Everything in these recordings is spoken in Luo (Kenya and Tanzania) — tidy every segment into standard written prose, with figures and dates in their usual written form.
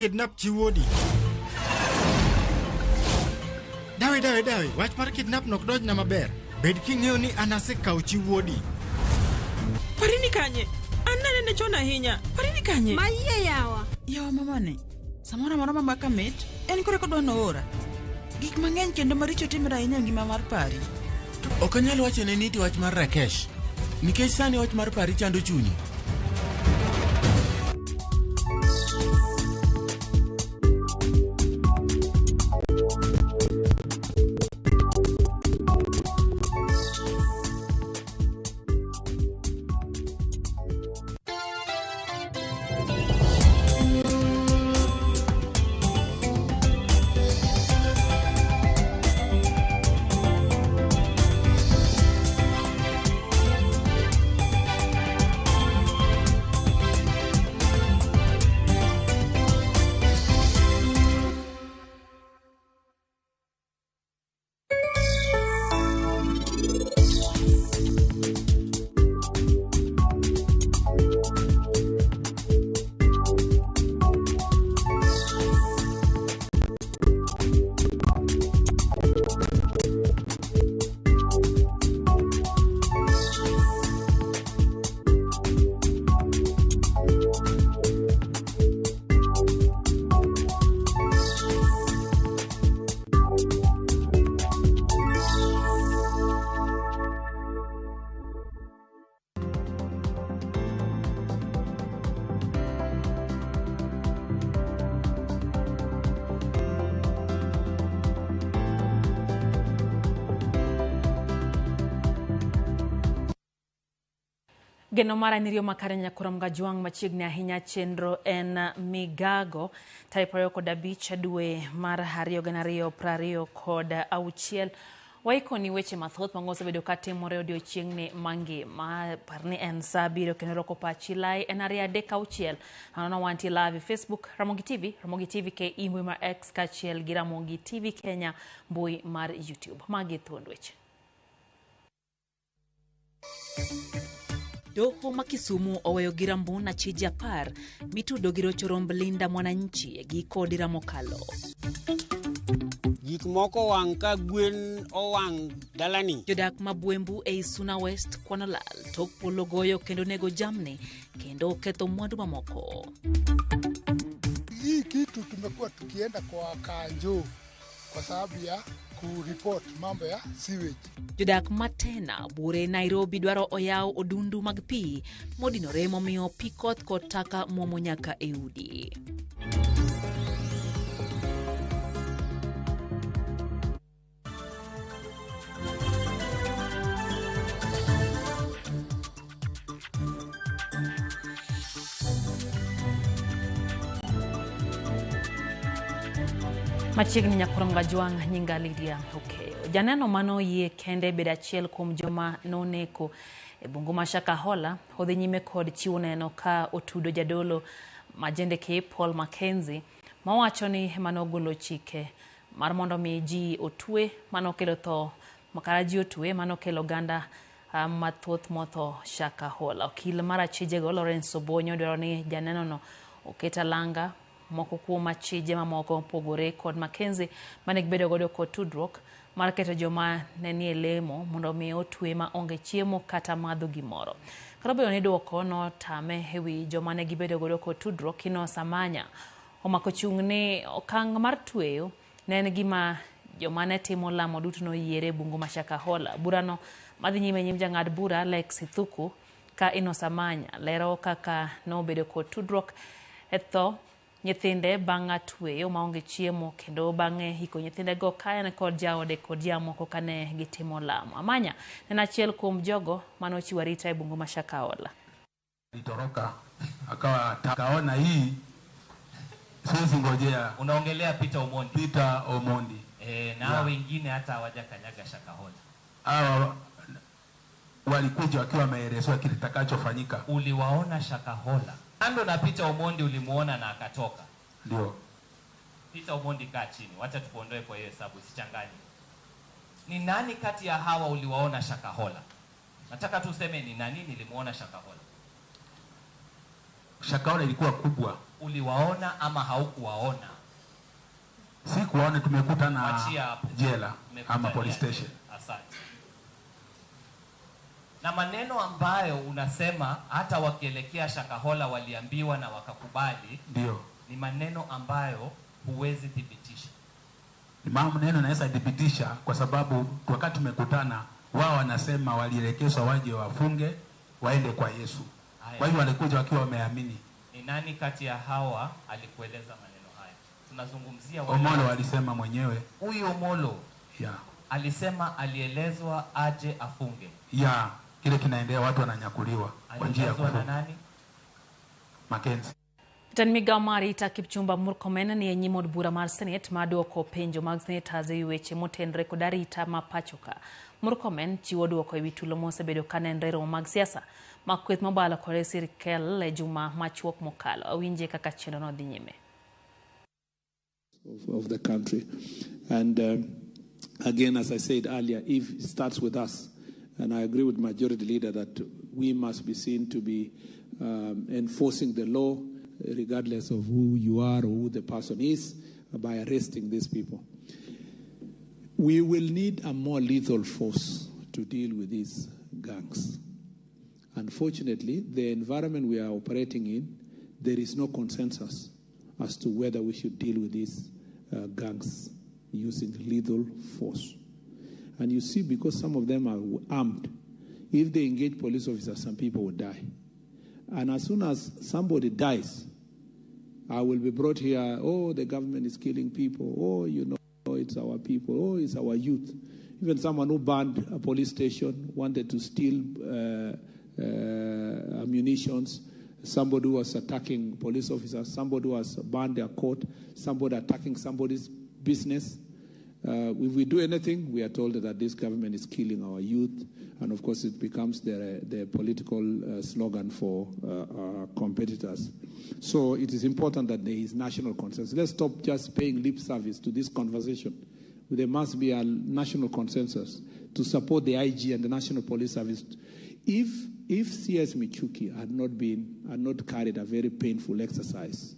Kidnap chi wuodi. Dawe dawe dawe, wach mar kidnap nok donjna maber. Bed king'eyo ni an asekawo chi wuodi. Parini kanye? An nanene chon ahinya. Parini kanye? Mayie yawa. Yawa mamani, samoro amora ma mbaka mit, en kore kodwa noora. Gik mang'eny kendo maricho timore ahinya e ngima mar Pari. Ok anyal wacho ne niti wach mar Rakesh, nikech sani wach mar Pari chando chunye. Geno mara en riyo makare nyakora Mgajwang' machiegni ahinya chenro en Migago tarik 25 dwe mar 2 2026. Waikoni weche mathoth ma osebedo katimore odiochieng'ni mangima. Par ni en saa 7 kendo roko pachi lai en 2 3 6 anono wantie live e Facebook Ramogi TV, Ramogi TV KE mbui mar X kaachiel gi Ramogi TV Kenya mbui mar YouTube. Magi thuond weche. Doho ma Kisumu oweyo gi rambun achije 10 mitudo gi rocho romb Linda Mwananchi e giko dira mokalo. Gik moko owang' ka gwen owang' dalani. Jodak ma Bwembu ei Suna West kwano lal tok polo goyo kendo nego jamni kendo ketho mwandu mamoko. Hii kitu tumekuwa tukienda kwa kanjo kwa sababu ya kuripot mambo ya sewage. Jodak Matena bure Nairobi dwaro oyaw odundu mag pi modinore momiyo pi koth kod taka muomo nyaka e udi. Machiegni nyakora Mgajwang' nyinga Lydia Okeyo. Janeno mano yie kende bedo achiel kuom joma noneko e bungu ma Shakahola odhi nyime kod chiwo neno ka otudo jadolo Majendeke Paul Mackenzie mawacho ni manogolo chike mar mondo mi ji otwe manokelo tho makara ji otwe manokelo oganda mathoth motho Shakahola. Okil mar achijego Lawrence Obonyo dwaro ni janeno no oket alanga moko kuom achije mamoko opogore kod Mackenzie mane gibedo godo kod tudruok mar keto joma ne nie lemo mondo mi otwe ma onge chiemo kata madho gimoro. Kata obedo ni duoko notame ewi joma ne gibedo godo kod tudruok, Kino Samanya omako chung' ni okang' mar tweyo ne en gima joma ne timo lamo duto noyiere e bungu ma Shakahola. Burano madhi nyime nyim jang'ad bura Alex Ithuku ka Ino Samanya lero kaka nobedo kod tudruok e tho nyithinde bang' tweyo maonge chiemo kendo bang'e hiko nyithindego ka en kod jaode kod jamoko kane gitimo lamo. Amanya en achiel kuom jogo manochiwo arita e bungu ma Shakahola. Alitoroka akawa akaona hii siwezi ngojea. Unaongelea Peter Omondi. Peter Omondi. Na yeah. Wengine hata hawajakanyaga Shakahola. Hawa walikuja wakiwa wameelezwa kile kitakachofanyika. Uliwaona Shakahola? Kando na Peter Omondi ulimuona na akatoka. Ndio. Peter Omondi kaa chini, wacha tukuondoe kwa hiyo hesabu usichanganye. Ni nani kati ya hawa uliwaona Shakahola? Nataka tu useme ni nani nilimuona Shakahola. Shakahola ilikuwa kubwa. Uliwaona ama haukuwaona? Sikuwaona, tumekutana Achia hapo. jela Mmekutania ama police station. Asante. Na maneno ambayo unasema hata wakielekea Shakahola waliambiwa na wakakubali, Ndio. ni maneno ambayo huwezi thibitisha. Ni maneno naweza thibitisha kwa sababu wakati tumekutana wao wanasema walielekezwa waje wafunge waende kwa Yesu. Haya. Kwa hivyo walikuja wakiwa wameamini. Ni nani kati ya hawa alikueleza maneno haya? Tunazungumzia wale- Omolo alisema mwenyewe. Huyu Omolo Yeah. alisema alielezwa aje afunge. Ya kile kinaendelea, watu wananyakuliwa kwa njia ya Alielezwa na kufunga. nani? Mackenzie. Jatend migao mar arita Kipchumba Murkomen ni e nyim od bura mar Senet mar duoko penjo mag senetors ewi weche motenore kod arita ma pacho ka. Murkomen chiwo duoko ewi tulo mosebedo ka nenre e romo mag siasa mag kweth mobalo kod sirkal e juma machuok mokalo. Awinje kaka chenrono dhi nyime. Of the country. And again, as I said earlier, if it starts with us, and I agree with Majority Leader that we must be seen to be enforcing the law, regardless of who you are or who the person is, by arresting these people. We will need a more lethal force to deal with these gangs. Unfortunately, the environment we are operating in, there is no consensus as to whether we should deal with these gangs using lethal force. And you see, because some of them are armed, if they engage police officers, some people will die. And as soon as somebody dies, I will be brought here, oh, the government is killing people, oh, you know, it's our people, oh, it's our youth. Even someone who burned a police station, wanted to steal ammunitions, somebody who was attacking police officers, somebody who has burned their court, somebody attacking somebody's business. If we do anything, we are told that this government is killing our youth, and of course it becomes the political slogan for our competitors. So it is important that there is national consensus. Let's stop just paying lip service to this conversation. There must be a national consensus to support the IG and the National Police Service. If CS Michuki had not carried a very painful exercise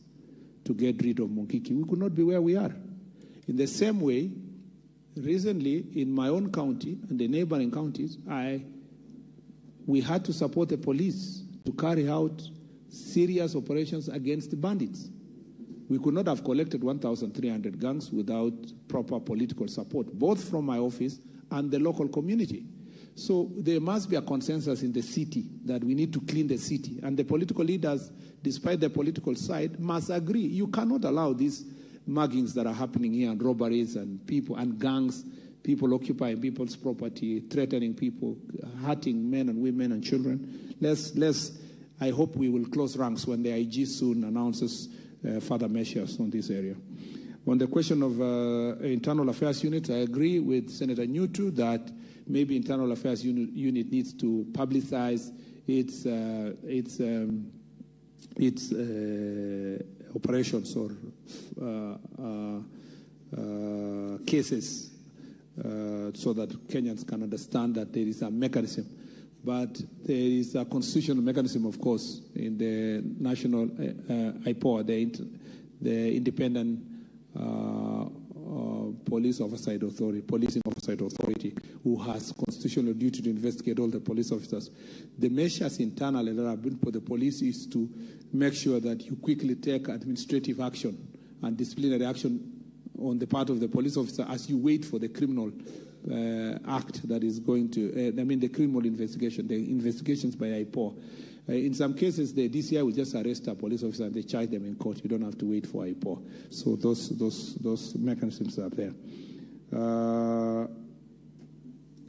to get rid of Mungiki, we could not be where we are. In the same way, recently in my own county and the neighboring counties, we had to support the police to carry out serious operations against the bandits. We could not have collected 1,300 gangs without proper political support, both from my office and the local community. So there must be a consensus in the city that we need to clean the city. And the political leaders, despite their political side, must agree. You cannot allow these muggings that are happening here and robberies and people and gangs, people occupying people's property, threatening people, hurting men and women and children. I hope we will close ranks when the IG soon announces further measures on this area. On the question of internal affairs unit, I agree with Senator Nyutu that maybe internal affairs unit needs to publicize its operations or cases so that Kenyans can understand that there is a mechanism. But there is a constitutional mechanism, of course, in the national IPOA, the Independent Police Oversight Authority, Policing Oversight Authority, who has constitutional duty to investigate all the police officers. The measures internally that have been for the police is to make sure that you quickly take administrative action and disciplinary action on the part of the police officer as you wait for the criminal act that is going to, the criminal investigation, the investigations by IPOA. In some cases, the DCI will just arrest a police officer and they charge them in court. You don't have to wait for IPOA. So those mechanisms are there.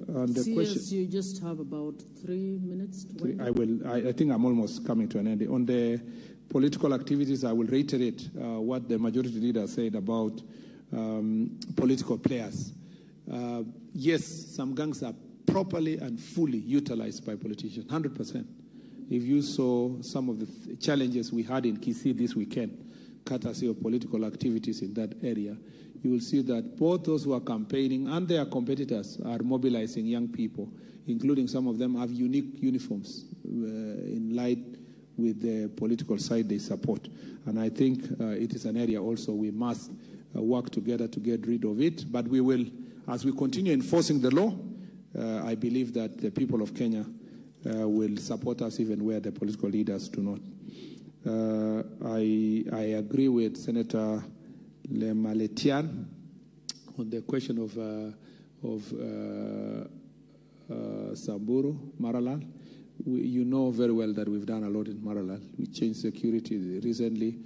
And the question, you just have about 3 minutes to wait. I think I'm almost coming to an end. On the political activities, I will reiterate what the majority leader said about political players. Yes, some gangs are properly and fully utilized by politicians, 100%. If you saw some of the challenges we had in Kisii this weekend, courtesy of political activities in that area, you will see that both those who are campaigning and their competitors are mobilizing young people, including some of them have unique uniforms in light with the political side they support. And I think it is an area also we must work together to get rid of it. But we will, as we continue enforcing the law, I believe that the people of Kenya will support us even where the political leaders do not. I agree with Senator Lemaletian on the question of Samburu, Maralal. You know very well that we've done a lot in Maralal. We changed security recently,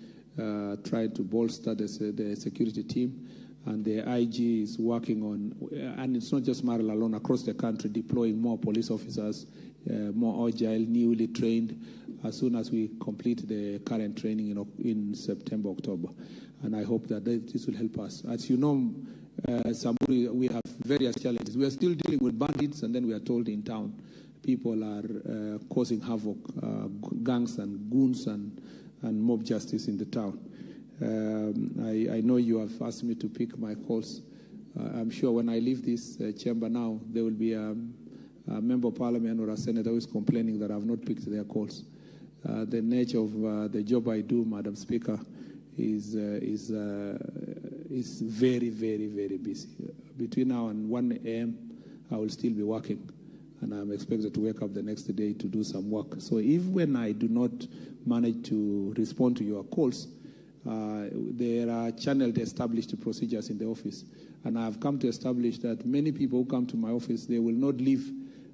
tried to bolster the security team, and the IG is working on, and it's not just Maralal alone, across the country, deploying more police officers, more agile, newly trained, as soon as we complete the current training in September, October. And I hope that this will help us. As you know, Samburu, we have various challenges. We are still dealing with bandits, and then we are told in town people are causing havoc, gangs and goons and mob justice in the town. I know you have asked me to pick my calls. I'm sure when I leave this chamber now, there will be a member of parliament or a senator who is complaining that I've not picked their calls. The nature of the job I do, Madam Speaker, is very, very, very busy. Between now and 1 a.m., I will still be working, and I'm expected to wake up the next day to do some work. So if when I do not manage to respond to your calls, there are channeled established procedures in the office. And I have come to establish that many people who come to my office, they will not leave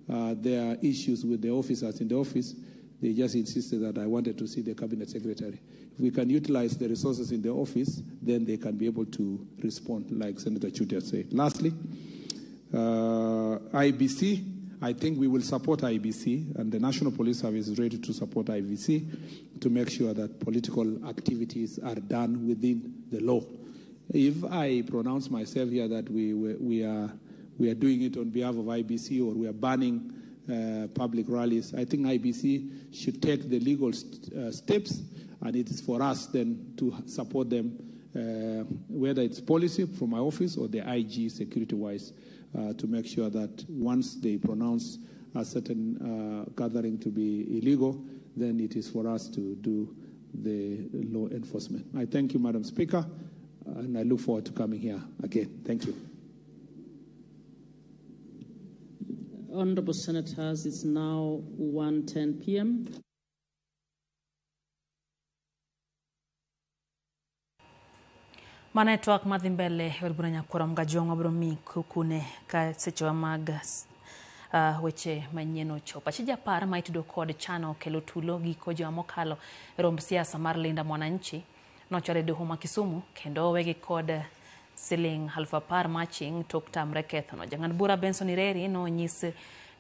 their issues with the officers in the office. They just insisted that I wanted to see the cabinet secretary. If we can utilize the resources in the office, then they can be able to respond, like Senator Chutia said. Lastly, IBC. I think we will support IBC, and the National Police Service is ready to support IBC to make sure that political activities are done within the law. If I pronounce myself here that we are doing it on behalf of IBC, or we are banning public rallies, I think IBC should take the legal steps, and it is for us then to support them, whether it's policy from my office or the IG security-wise, to make sure that once they pronounce a certain gathering to be illegal, then it is for us to do the law enforcement. I thank you, Madam Speaker, and I look forward to coming here again. Thank you. Honorable Senators, it's now 1:10 p.m. Mana twak madhi mbele e od bura Nyakwar Mgajwang' wabiro mi kukune ka sechewa mag weche manyien ochopo. Achija par ma itudo kod chano kelo tulo giko juma mokalo e romb siasa mar Linda Mwananchi nochwal e doho ma Kisumu kendo owegi kod siling 10,000 maching tok tamre kethono. Jang'ad bura Benson Ireri nonyis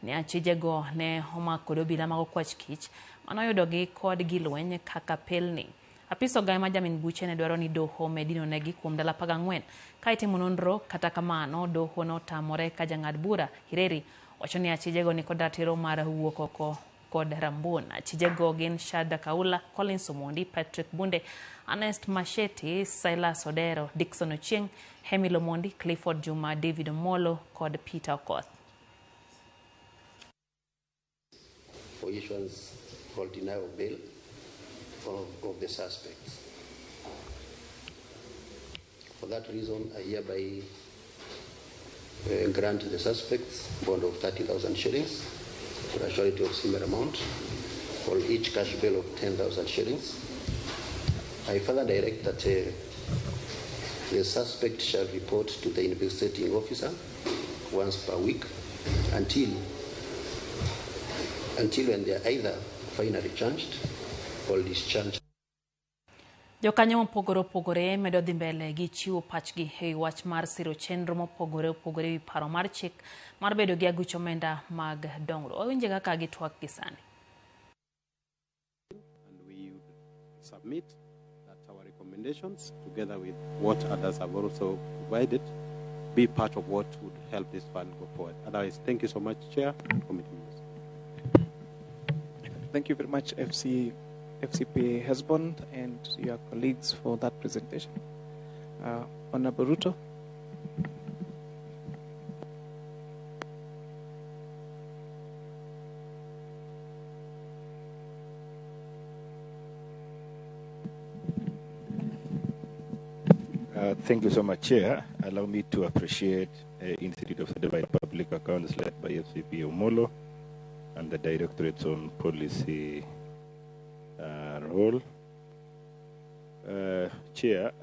ni achijego ne omako kod obila mag okwach kich manoyudogi kod gilweny kaka pelni. Apis ogaye ma jamin buche ne dwaro ni doho medino negi kuom ndalo 14 ka itimo nonro. Kata kamano doho notamore ka jang'ad bura Ireri wacho ni achijego ni kod ratiro mar wuok oko kod rambun. Achijego gin Shada Kaula, Collins Omondi, Patrick Bunde, Ernest Machete, Silas Odero, Dickson Ochieng, Hemil Omondi, Clifford Juma, David Omolo kod Peter Okoth. For issuance or denial of bail of the suspects. For that reason, I hereby grant the suspects bond of 30,000 shillings for a surety of similar amount for each cash bail of 10,000 shillings. I further direct that the suspect shall report to the investigating officer once per week until when they are either finally charged or discharged. Jokanyo mopogore opogore medo dhi mbele gi chiwo pachgi e wach mar siro chenro mopogore opogore ewi paro mar chik mar bedo gi aguch omenda mag dongruok. Wawinje kaka gitwak gi sani. And we would submit that our recommendations, together with what others have also provided, be part of what would help this fund go forward. Otherwise, thank you so much, Chair and committee members. Thank you very much, FCPA Hesbon and your colleagues for that presentation. Honorable Ruto. Thank you so much, Chair. Allow me to appreciate Institute of Certified Public Accounts led by FCPA Omollo and the Directorates on Policy role. Chair,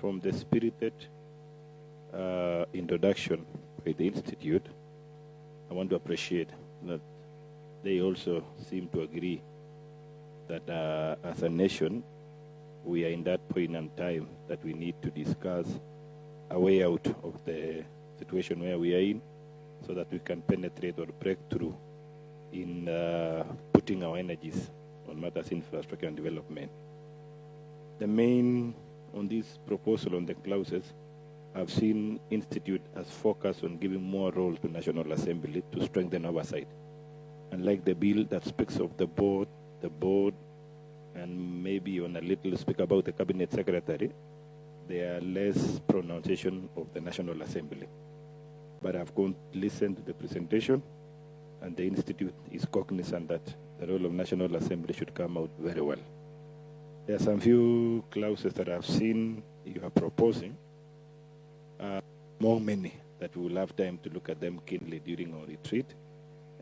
from the spirited introduction by the Institute, I want to appreciate that they also seem to agree that as a nation, we are in that point in time that we need to discuss a way out of the situation where we are in, so that we can penetrate or break through in putting our energies on matters infrastructure and development. The main on this proposal on the clauses, I've seen Institute as focused on giving more role to National Assembly to strengthen oversight. Unlike the bill that speaks of the board, and maybe on a little speak about the Cabinet Secretary, there are less pronunciation of the National Assembly. But I've gone to listen to the presentation, and the Institute is cognizant that the role of National Assembly should come out very well. There are some few clauses that I've seen you are proposing, among many that we will have time to look at them keenly during our retreat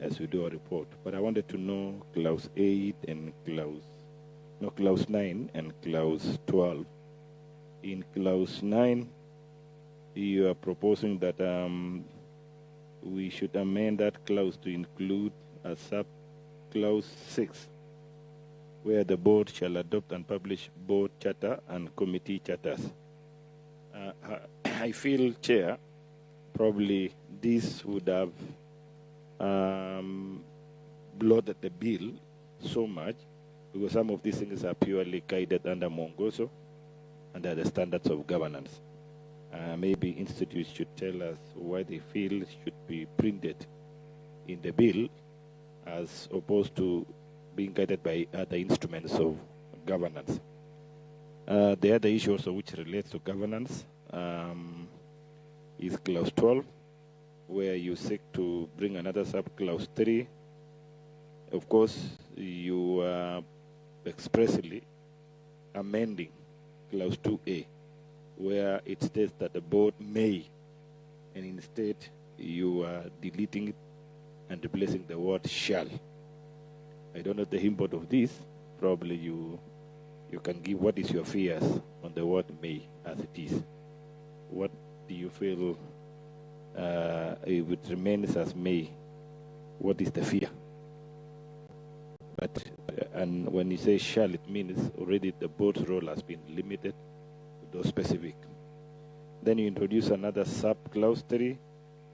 as we do our report. But I wanted to know clause 8 and clause 9 and clause 12. In clause 9, you are proposing that we should amend that clause to include a sub clause 6, where the board shall adopt and publish board charter and committee charters. I feel, Chair, probably this would have bloated the bill so much, because some of these things are purely guided under Mongoso and are the standards of governance. Maybe institutes should tell us why they feel should be printed in the bill as opposed to being guided by other instruments of governance. The other issue also which relates to governance is clause 12, where you seek to bring another sub-clause 3. Of course, you are expressly amending clause 2A, where it states that the board may, and instead you are deleting it and replacing the word shall. I don't know the import of this. Probably you can give what is your fears on the word may as it is. What do you feel if it remains as may? What is the fear? But and when you say shall, it means already the board's role has been limited to those specific. Then you introduce another sub-clause 3,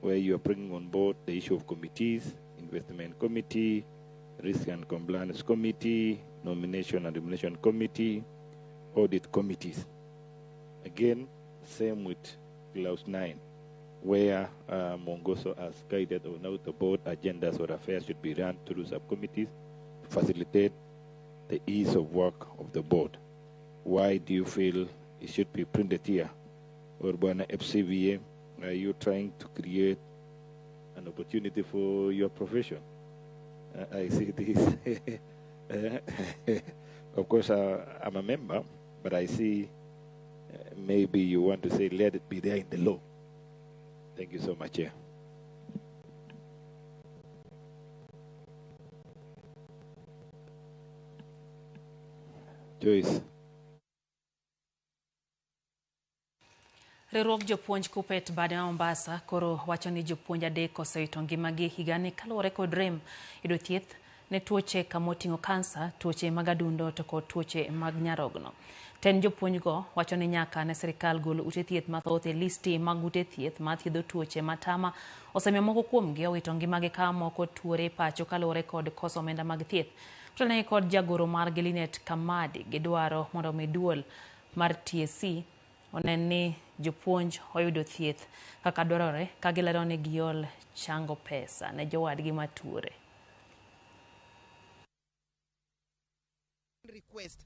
where you are bringing on board the issue of committees, investment committee, risk and compliance committee, nomination and remuneration committee, audit committees. Again, same with clause 9, where Mongoso has guided on how the board agendas or affairs should be run through subcommittees to facilitate the ease of work of the board. Why do you feel it should be printed here? Or Bwana FCVA, are you trying to create an opportunity for your profession? I see this. Of course, I'm a member, but I see maybe you want to say, let it be there in the law. Thank you so much, Chair. Joyce. Riwruog jopuonj Kupet bade ma Mombasa koro wacho ni jopuonj adek osewito ngimagi higani kaluwore kod rem yudo thieth ne tuoche kamoting'o kansa, tuoche mag adundo to kod tuoche mag nyarogno. Ten jopuonjgo wacho ni nyaka ne sirikal gol ute thieth mathoth e listi mag ute thieth mathiedho tuoche matama osemiyo moko kuomgi owito ngimagi ka moko tuore pacho kaluwore kod koso omenda mag thieth. Kotenore kod jagoro margi Linet Kamadi, gidwaro mondo mi duol mar TSC onen ni jopuonj oyudo thieth kaka dwarore ka gilero ni giol chango pesa ne jowadgi matuore. Request,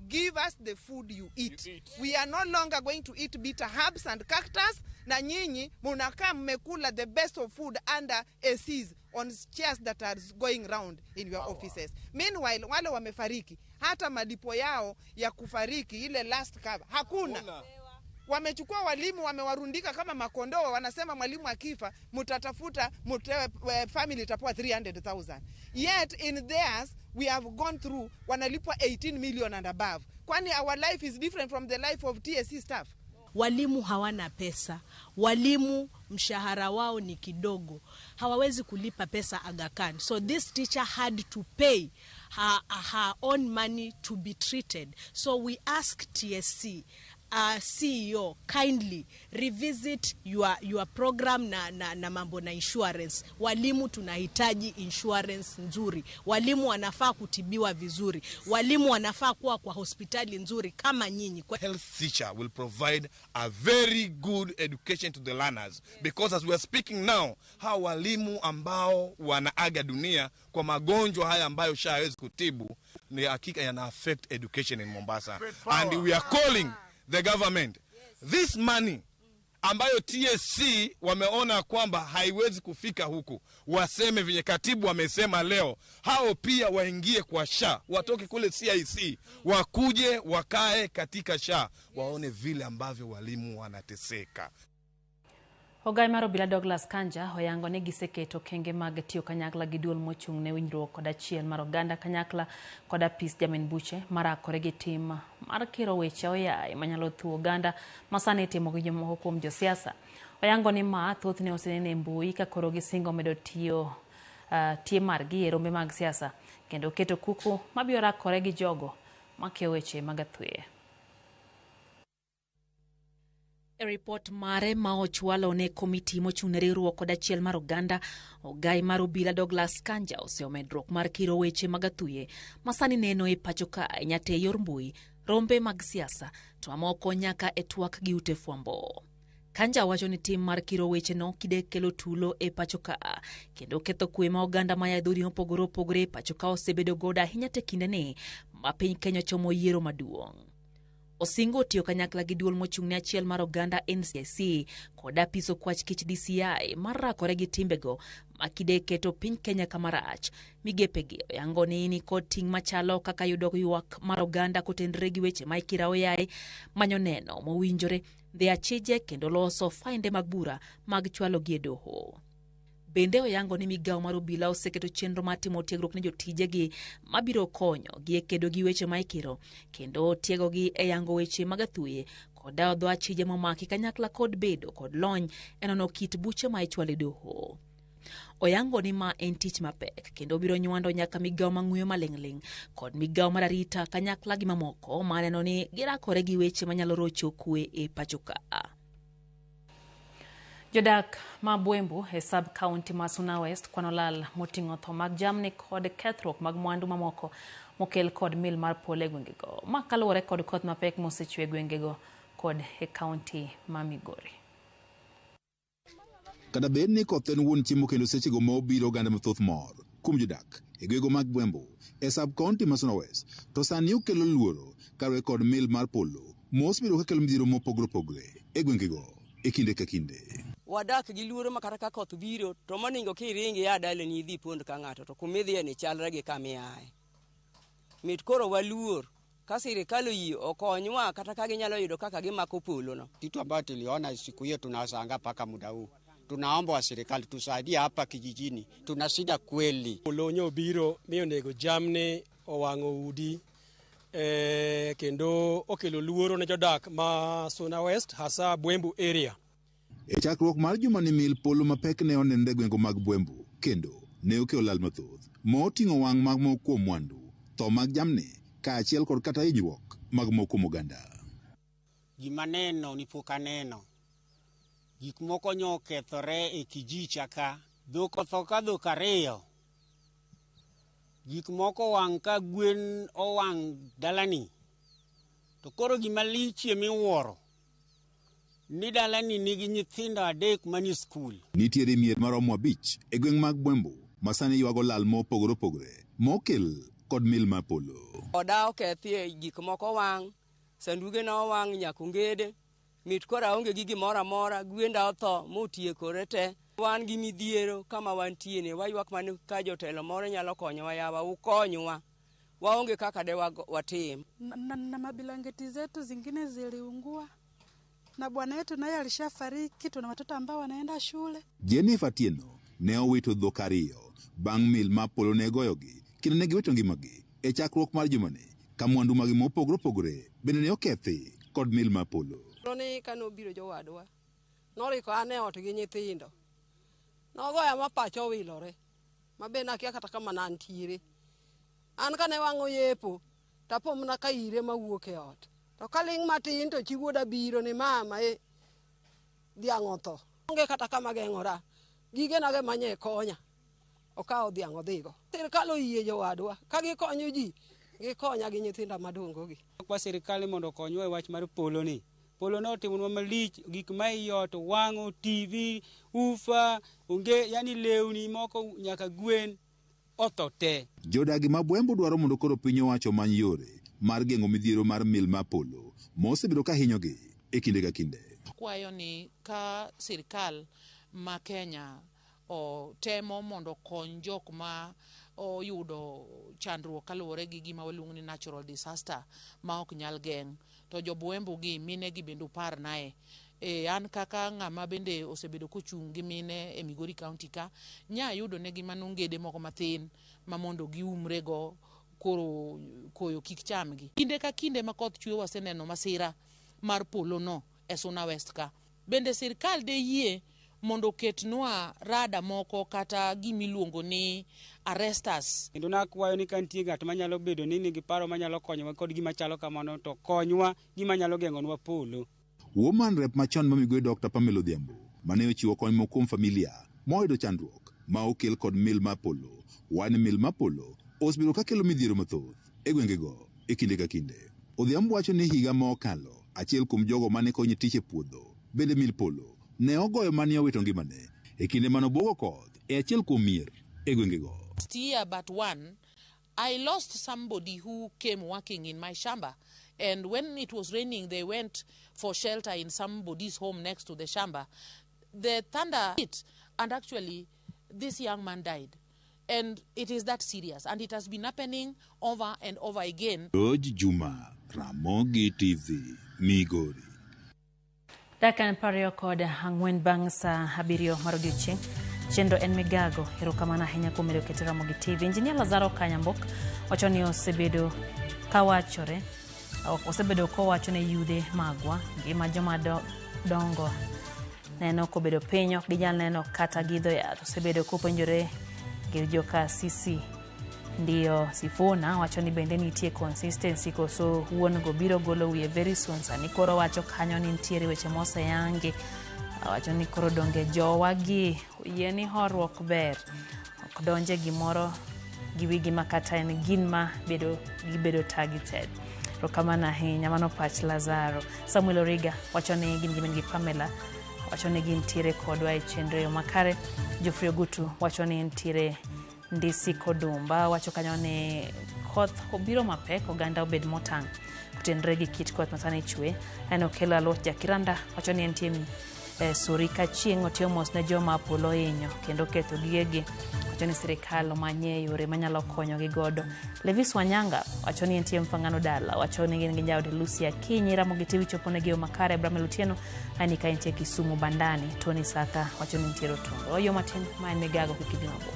give us the food you eat. We are no longer going to eat bitter herbs and cactus. Na nyinyi munakaa mmekula the best of food under ACs on chairs that are going round in your offices. Meanwhile, wale wamefariki, hata malipo yao ya kufariki ile last cover hakuna. Wamechukua walimu wamewarundika kama makondoo, wanasema mwalimu akifa mutatafuta family itapewa 300,000. Yet in theirs we have gone through, wanalipwa 18 million and above. Kwani our life is different from the life of TSC staff? Walimu hawana pesa, walimu mshahara wao ni kidogo, hawawezi kulipa pesa Aga Khan. So this teacher had to pay her own money to be treated. So we ask TSC, CEO, kindly revisit your program na mambo na insurance. Walimu tunahitaji insurance nzuri. Walimu wanafaa kutibiwa vizuri. Walimu wanafaa kuwa kwa hospitali nzuri kama nyinyi. Health teacher will provide a very good education to the learners, because as we are speaking now, hawa walimu ambao wanaaga dunia kwa magonjwa haya ambayo SHA hawezi kutibu ni hakika yana affect education in Mombasa. And we are calling the government, this money ambayo TSC wameona kwamba haiwezi kufika huku, waseme vyenye katibu wamesema leo, hao pia waingie kwa SHA, watoke kule CIC, wakuje wakae katika SHA, waone vile ambavyo walimu wanateseka. Ogai mar obila Douglas Kanja oyango ni giseketo okenge mag tiyo kanyakla gi duol mochung' ne winjruok kod achiel mar oganda kanyakla kod apis jamin buche marakore gi tim mar kiro weche oyaye manyalo thuo oganda masani itimo gi jomoko kuom josiasa. Oyango ni ma thothne osenene e mbui ka koro gisingo medo tiyo tie margi e rombe mag siasa kendo keto kuku mabiro rakore gi jogo makeyo weche mag athweya. E ripot mare ma ochwalo ne komiti mochung' ne riwruok kod achiel mar oganda, ogai mar obila Douglas Kanja oseyo medruok mar kiro weche mag athuye masani neno e pacho ka nyate e yor mbui, rombe mag siasa to mamoko nyaka e twak gi ute fwambo. Kanja wacho ni tim mar kiro weche no kide kelo tulo e pacho ka kendo ketho kwe ma oganda maya e dhoudi mopogore opogore e pacho ka osebedo godo ahinya te kindeni ma piny Kenya chomo yiero maduong'. Osingo tiyo kanyakla gi duol mochung' ne achiel mar oganda NCIC kod apis okwach kich DCI mar rakore gi timbego makide keto piny Kenya kama rach. Migepegi oyango ni nikod ting' machalo kaka yudo ywak mar oganda kotenore gi weche ma ikiro oyaye, manyo neno mowinjore, dhi achije kendo loso fainde mag bura mag chwalogi e doho. Bende oyango ni migawo mar obila oseketo chenro mar timo tiegruok ne jotijegi mabiro konyo gi e kedo gi weche ma ikiro kendo tiegogi e yango weche mag athuye kod dawo dho achije momaki kanyakla kod bedo kod lony e nono kit buche ma ichwalo e doho. Oyango ni ma en tich mapek kendo biro nywando nyaka migawo mang'uyo maling'ling' kod migawo mar arita kanyakla gi mamoko maneno ni girakore gi weche manyalo rocho kwe e pacho ka. Jodak ma Bwembu e sub county ma Suna West kwano lal moting'o tho mag jamni kod kethruok mag mwandu mamoko mokel kod mil mar polo e gwengego ma kaluwore kod koth mapek mosechwe e gwengego kod e county ma Migori. Kata bed ni koth en wuon chiemo kendo sechego ma obiro oganda mathoth mor kuom jodak e gwego mag Bwembu e sub county ma Suna West, to sani okelo luoro kaluwore kod mil mar polo mosebedo kakelo midhiero mopogore opogore e gwengego e kinde ka kinde. Wadak gi luoro ma kata ka koth biro to moningo kiringi ya dalani idhi pond ka ng'ato to kumidhiye ni chalre gi kamiaye. Mit koro waluor ka sirikal oyie okonywa kata ka ginyalo yudo kaka gimako polo no. Kitu ambayo tuliona siku hiyo tunashangaa mpaka muda huu. Tunaomba wa serikali tusaidie hapa kijijini, tuna shida kweli. Polo nyo biro mi onego jamni owang'o udi kendo okelo luoro ne jodak ma Suna West hasa Bwembu area. E chakruok mar juma ni mil polo mapek ne onenre gwenge mag Bwembu kendo ne okelo lal mathoth moting'o wang' mag moko kuom mwandu, tho mag jamni kaachiel kod kata hinyruok mag moko kuom oganda. Gima neno ni pok aneno. Gik moko nyo okethore e kijicha ka, dhok otho ka dhok ariyo. Gik moko owang' ka gwen owang' dalani. To koro gima lichie miwuoro ni dalani nigi nyithindo 3 manie skul. Nitiere mier maromo 5 e gweng' mag Bwembu ma sani ywago lal mopogore opogore mokel kod mil mar polo. Oda okethie, gik moko owang', sanduge na owang' nyaka ongede. Mit koro aonge gi gimoro amora, gwenda otho motiekore te. Wan gi midhiero kama wantie ni, waywak mana ka jotelo moro nyalo konyowa, yawa ukonywa. Waonge kaka de watim. Na mabilangeti zetu zingine ziliungua. Na bwana yetu naye alishafariki, tuna watoto ambao wanaenda shule. Jennifer Atieno ne owito dhok ariyo bang' mil mar polo ne goyogi kendo ne giwito ngimagi e chakruok mar jumani ka mwandu magi mopogore opogore bende ne okethi kod mil mar polo. Ni kanobiro jowadwa noriko an e ot gi nyithindo nogoya ma pacha owilore ma be nakia kata kama ne antiere. An kane wang'o yepo tapo mana ka ire mawuok e ot to kaling' matin to chi wuoda biro ni mama e dhiang' otho. Onge kata kama geng'ora, gigena ge manye konya okawo dhiang' odhigo. Sirkal oyie jowadwa ka gikonyo ji gikonya gi nyithinda madongo gi. Kwa sirikal mondo okonywa e wach mar polo ni. Polo no otimonwa malich, gik ma ei ot wang'o, TV, ufa, onge yani lewni moko nyaka gwen otho te. Jodagi ma Bwembo dwaro mondo koro piny owacho omany yore mar geng'o midhiero mar mil mar polo mosebedo ka hinyogi e kinde ka kinde. Kwayo ni ka sirikal ma Kenya otemo mondo okony jok ma oyudo chandruok kaluwore gi gima waluongo ni natural disaster ma ok nyal geng', to jo Bwembo gi mine gi bende upar nae. An kaka ng'ama bende osebedo kochung' gi mine e Migori County ka, nya yudo negi mano ngede moko mathin ma mondo giumre go koro koyo kik chamgi. Kinde ka kinde ma koth chwe waseneno masira mar polo no e Suna West ka. Bende sirkal de yie mondo oketnwa rada moko kata gimiluongo ni arresters. Kendo nakwayo ni ka nitie ng'at manyalo bedo ni nigi paro manyalo konyowa kod gima chalo kamano to konywa gima nyalo geng'onwa polo. Woman rep machon ma Migori Dr. Pamela Odhiambo mane ochiwo kony moko kuom familia moyudo chandruok ma okel kod mil mar polo. Wan mil mar polo osebedo ka kelo midhiero mathoth e gwengego e kinde ka kinde. Odhiambo wacho ni higa ma okalo achiel kuom jogo mane konye tich e puodho bende mil polo ne ogoyo mane owito ngimane e kinde mane obwogo koth e achiel kuom mier e gwengego. Last year but one, I lost somebody who came working in my shamba, and when it was raining they went for shelter in somebody's home next to the shamba. The thunder hit and actually this young man died. And it is that serious, and it has been happening over and over again. George Juma, Ramogi TV, Migori. Dakika 24 bang' saa 7 mar odiochieng'. Chenro en migago. Erokamano ahinya kuom medo keto Ramogi TV. Injinia Lazaro Kanyambok wacho ni osebedo kawachore osebedo kowacho ne yudhe magwa ngima joma dongo neno kobedo piny ok ginyal neno kata gidho yath. Osebedo kopenjore gi joka Sisi Ndiyo Sifuna wacho ni bende nitie consistency koso wuon go biro golo wiye very soon. Sani koro wacho kanyo ni nitiere weche moseyangi. Wacho ni koro donge jowagi oyie ni horuok ber ok donje gimoro gi wigi ma kata en gin ma bedo gibedo targeted. Erokamano ahinya, mano pach Lazaro. Samuel Origa wacho ni gin gi min gi Pamela wacho ni gintiere kodwa e chenro yo makare. Geoffrey Ogutu wacho ni nitiere Ndisi Kodumba wacho kanyo ni koth obiro mapek, oganda obed motang' kotenore gi kit koth masani chwe. Aneno Okelo Aluoch Jakiranda wacho ni entie Suri Kachieng' otiyo mos ne joma polo hinyo kendo ketho gigegi. Wacho ni sirikal omanye yore manyalo konyogi godo. Levis Wanyanga wacho ni entie Mfangano Dala wacho ni gin gi jaode Lucy Akinyi. Ramogi TV chopo negi yo makare. Bramel Otieno ani ka entie Kisumu Bandani. Tony Saka wacho ni nitiere Otungo. Oyo matin ma en migago kik idhi mabor.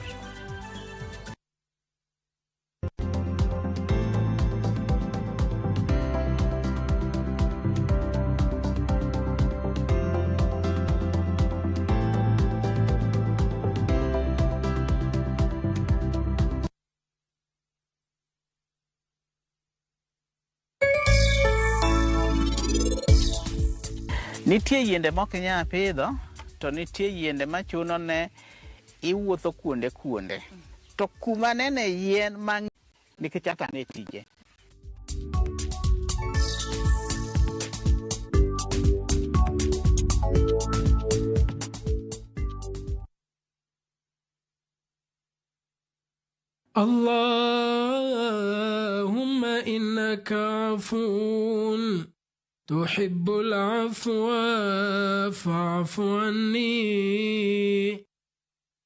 Nitie yiende mok inyal pidho, to nitie yiende machuno ne iwuotho kuonde kuonde. To kuma nene yien mang' nikech ata ne tije. Allahumma innaka afuun tuhibbul afwa fa'fu anni.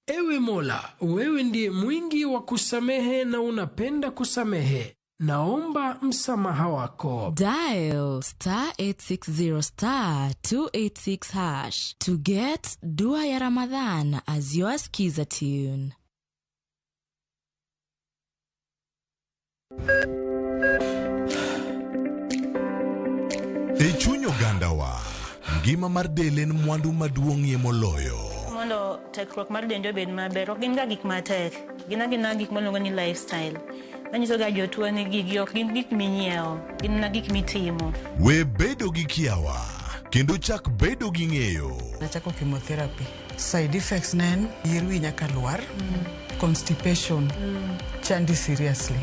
Ewe Mola, wewe ndiye mwingi wa kusamehe na unapenda kusamehe. Naomba msamaha wako. Dial star 860 star 286 hash to get Dua ya Ramadhan as your skiza tune. E chuny ogandawa, ngima mar del en mwandu maduong'ie moloyo. Mondo tekruok mar dendwa obed maber, ok gin ga gik matek, gin agina gik miluongo ni lifestyle. Manyiso ga jotuo ni gigi ok gin gik minyiewo, gin mana gik mitimo. We bedo gi kiawa, kendo chak bedo gi ng'eyo. Nachako chemotherapy. Side effects ne en yier wi nyaka lwar, constipation, chandi seriously.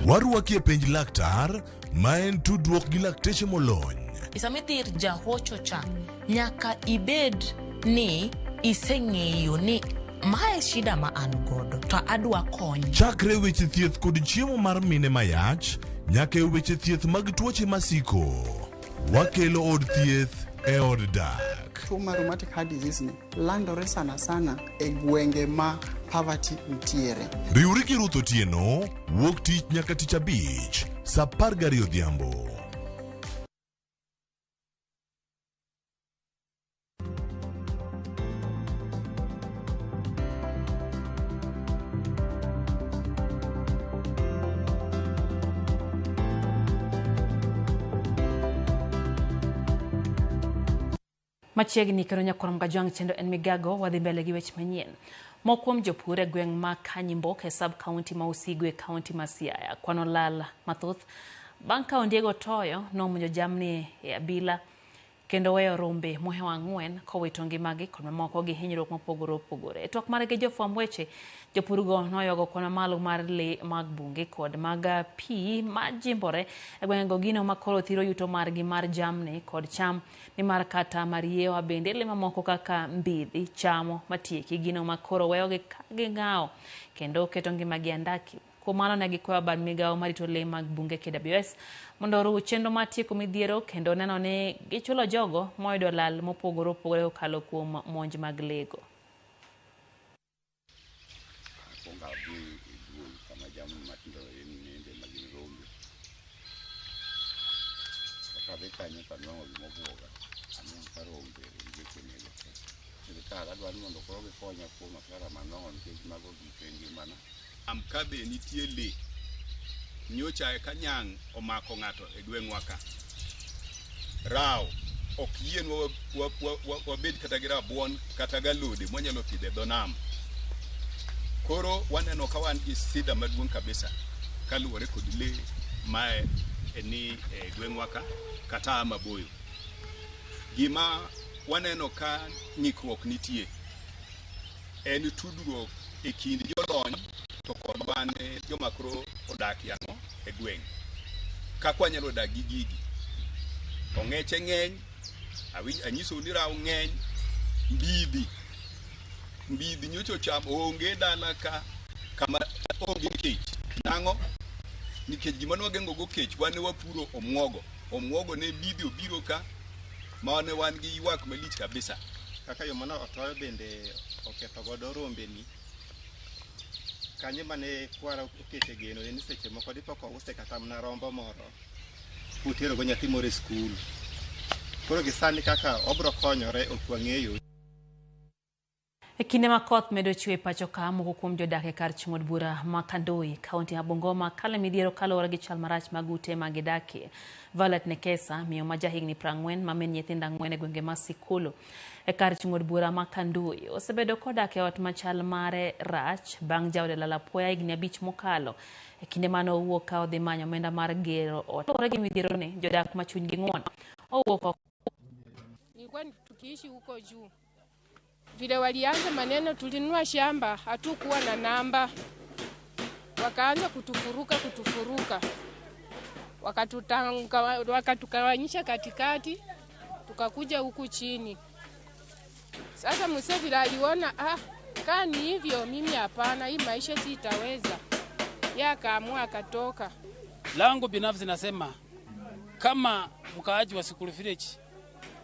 Warwaki e penj laktar, ma en tudruok gi lakteche molony. Sama idhi ir jahocho cha, nyaka ibed ni iseng'eyo ni mae shida ma an godo to adwa kony. Chakre weche thieth kod chiemo mar mine mayach, nyaka e weche thieth mag tuoche masiko. Wakelo od thieth e od dak. Tuo mar rheumatic heart disease ni landore sana sana e gwenge ma poverty nitiere. Riwri gi Ruth Otieno, wuok tich nyaka tich abich, saa 12 odhiambo. Machiegni kendo nyakwar Mgajwang' chendo en migago wadhi mbele gi weche manyien. Moko kuom jopur e gweng' ma Kanyimbo e sub county ma Usigu e county ma Siaya kwano lal mathoth bang' ka ondiego toyo nomonjo jamni e abila kendo weyo rombe mohewo 4 kowito ngimagi kod mamoko gi hinyruok mopogore opogore. E twak margi jofwamb weche, jopurgo noywago kwan mamalo mar lee mag bunge kod mag pi majimbore e gwengego gino makoro thiro yuto margi mar jamni kod cham nimar kata mariewa bende lee mamoko kaka mbidhi chamo matieki gino makoro weyogi ka ging'awo kendo keto ngimagi andaki. Kuom mano ne gikwayo bad migawo marito lee mag bunge KWS mondo oruw chenro mar tieko midhiero kendo neno ni gichulo jogo moyudo lal mopogore opogore kokalo kuom monj mag lego. Akwongo adhi e duol kama jamni matindo ninde ma gin rombe. Kadhi kanyo to anwang'o gima obwoga. Anwang'o ka rombe ondiek onego te. Sirikal adwaro ni mondo koro gikonya kuom hasara manwang'o nikech mago gik e ngimana. Am ka be nitie lee nyocha ka nyang' omako ng'ato e gweng'wa ka. Rawo ok yienwa wabed kata gi rabuon kata galode mwanyalo pidho e dho nam. Koro waneno ka wan gi sida maduong' kabisa kaluwore kod lee ma ni e gweng'wa ka kata maboyo. Gima waneno ka ng'ikruok nitie en tudruok e kind jolony to kod wan joma koro odak yang'o e gweng'. Kaka wanyalo dak gi gigi. Ong'eche ng'eny, anyisou ni rawo ng'eny, mbidhi. Mbidhi nyocha ocham onge dala ka kama onge kech. Nang'o? Nikech gima ne wageng'o go kech, wan ne wapuro omuogo. Omuogo ne mbidhi obiro ka ma ne wan gi ywak malich kabisa. Kaka yo mane otoyo bende oketho godo rombeni. Kanyo mane kwara okete geno ne ni seche moko dipo kouse kata mana rombo moro kutero go nyathi moro e skul. Koro gi sani kaka obro konyore ok wang'eyo. E kinde ma koth medo chwe pacho ka, moko kuom jodak e kar chung' od bura ma Kandoi, kaunti ma Bungoma, kalo e midhiero kaluwore gi chal marach mag ute ma gidakie. Violet Nekesa, miyo ma jahigni 40 ma min nyithindo 4 e gwenge ma Sikulu e kar chung' od bura ma Kandoi, osebedo kodak e ot ma chal mare rach bang' jaode lal apoya higni 5 mokalo. E kinde mane owuok ka odhi manyo omenda mar gero ot. Kaluwore gi midhieroni, jodak ma chunygi ng'won owuok oko. Nilikuwa tukiishi huko juu. Vile walianza maneno, tulinunua shamba, hatukuwa na namba. Wakaanza kutufuruka. Wakatukawanyisha katikati, tukakuja huku chini. Sasa mzee vile aliona, kaa ni hivyo, mimi hapana, hii maisha sitaweza. Yeye akaamua akatoka. Langu binafsi nasema kama mkaaji wa Sikulu Village,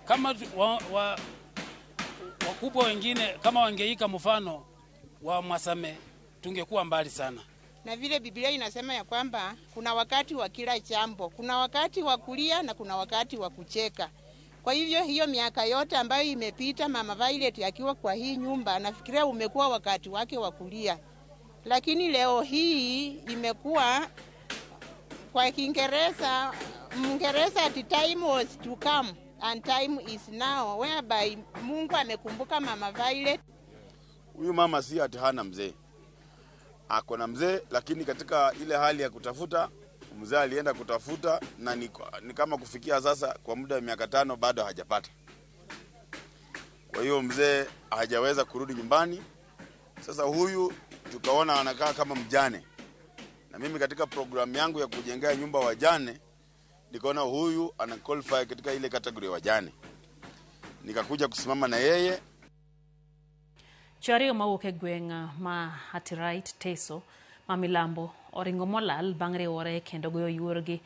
kama wakubwa wengine kama wangeika mfano wa Mwasame tungekuwa mbali sana. Na vile Biblia inasema ya kwamba kuna wakati wa kila jambo, kuna wakati wa kulia na kuna wakati wa kucheka. Kwa hivyo hiyo miaka yote ambayo imepita Mama Violet akiwa kwa hii nyumba, nafikiria umekuwa wakati wake wa kulia. Lakini leo hii imekuwa kwa Kiingereza, Mngereza ati time was to come and time is now, whereby Mungu amekumbuka Mama Violet. Huyu mama si ati hana mzee, ako na mzee, lakini katika ile hali ya kutafuta, mzee alienda kutafuta na ni kama kufikia sasa kwa muda wa miaka 5 bado hajapata. Kwa hiyo mzee hajaweza kurudi nyumbani. Sasa huyu tukaona anakaa kama mjane, na mimi katika programu yangu ya kujengea nyumba wajane nikaona huyu ana qualify katika ile category ya wajane, nikakuja kusimama na yeye. Chwo ariyo mawuok e gweng' ma Hatiright Teso ma Milambo oringo molal bang' riwore kendo goyo yuorgi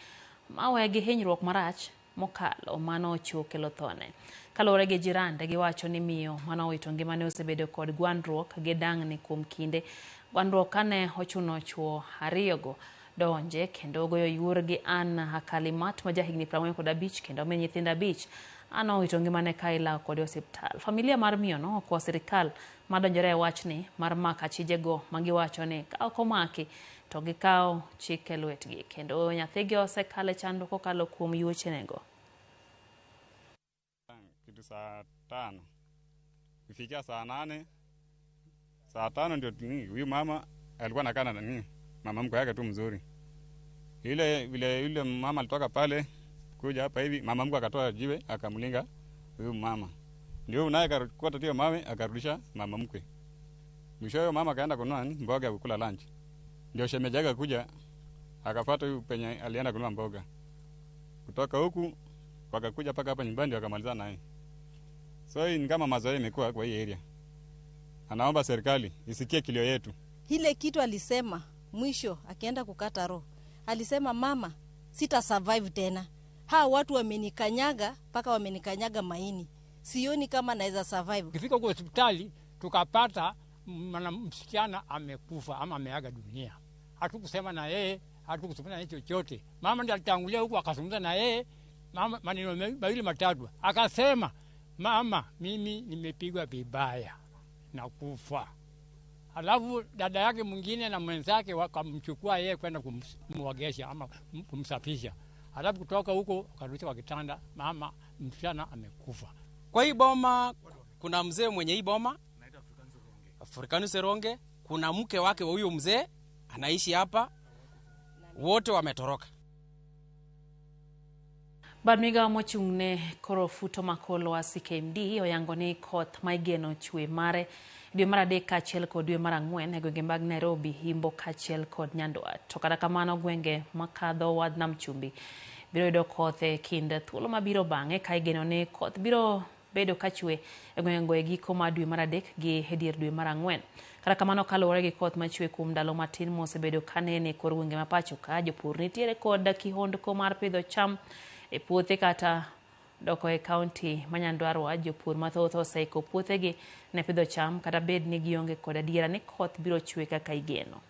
mawe gi hinyruok marach mokalo mano ochiwo kelo thone. Kaluwore gi jirande, giwacho ni miyo manowito ngimane osebedo kod gwandruok gi dang'ni kuom kinde. Gwandruok kane ochuno chwo ariyogo donje kendo goyo yuorgi Ann Akalimat ma jahigni 45 kendo min nyithindo 5. Ann owito ngimane ka ilawo kode osiptal. Familia mar miyono okwa sirikal madonjore e wachni mar mako achijego magiwacho ni ka ok omaki to gikawo chik e lwetgi, kendo nyathigi osekalo e chandruok kokalo kuom yuochenego. Kitu saa 5 kufikia saa 8, saa 5 ndio huyu mama alikuwa anakaa na nini, mama mkwe yake tu mzuri. Ile vile yule mama alitoka pale kuja hapa hivi, mama mkwe akatoa jiwe akamlinga huyu mama, ndio naye akakota tio mawe akarudisha mama mkwe. Mwisho mama akaenda kununua mboga ya kukula lunch, ndio shemeji yake kuja akafuata huyu penye alienda kununua mboga. Kutoka huku wakakuja paka hapa nyumbani wakamaliza naye. So hii ni kama mazoea imekuwa kwa hii area. Anaomba serikali isikie kilio yetu. Ile kitu alisema mwisho akienda kukata roho, alisema mama, sita survive tena. Hawa watu wamenikanyaga paka wamenikanyaga maini. Sioni kama naweza survive. Kifika kwa hospitali tukapata msichana amekufa ama ameaga dunia. Hatukusema na yeye, hatukusema na yeye chochote. Mama ndiye alitangulia huku akazungumza na yeye, mama maneno mawili matatu. Akasema, mama, mimi nimepigwa vibaya na kufa. Alafu dada yake mwingine na mwenzake wakamchukua yeye kwenda kumwogesha ama kumsafisha. Alafu kutoka huko akarudisha kwa kitanda, mama msichana amekufa. Kwa hii boma kuna mzee mwenye hii boma Afrikanus Seronge, kuna mke wake wa huyo mzee anaishi hapa, wote wametoroka. Bad migao mochung' ne koro futo makolo CKMD oyango ni koth ma igeno chwe mare dwe mar 3 kaachiel kod dwe mar 4 e gwenge mag Nairobi, Imbo kaachiel kod Nyandwat. To kata kamano gwenge makadho wadh Nam Chumbi biro yudo koth e kind thuolo mabiro bang'e ka igeno ni koth biro bedo kachwe e gwengego e giko mar dwe mar 3 gi e dier dwe mar 4. Kata kamano kaluwore gi koth machwe kuom ndalo matin mosebedo kanene e kor gwenge ma pacho ka, jopur nitiere kod kihondko mar pidho cham e puothe kata doko e kaunti ma Nyandarua. Jopur mathoth oseiko puothegi ne pidho cham kata bed ni gionge kod adiera ni koth biro chwe kaka igeno.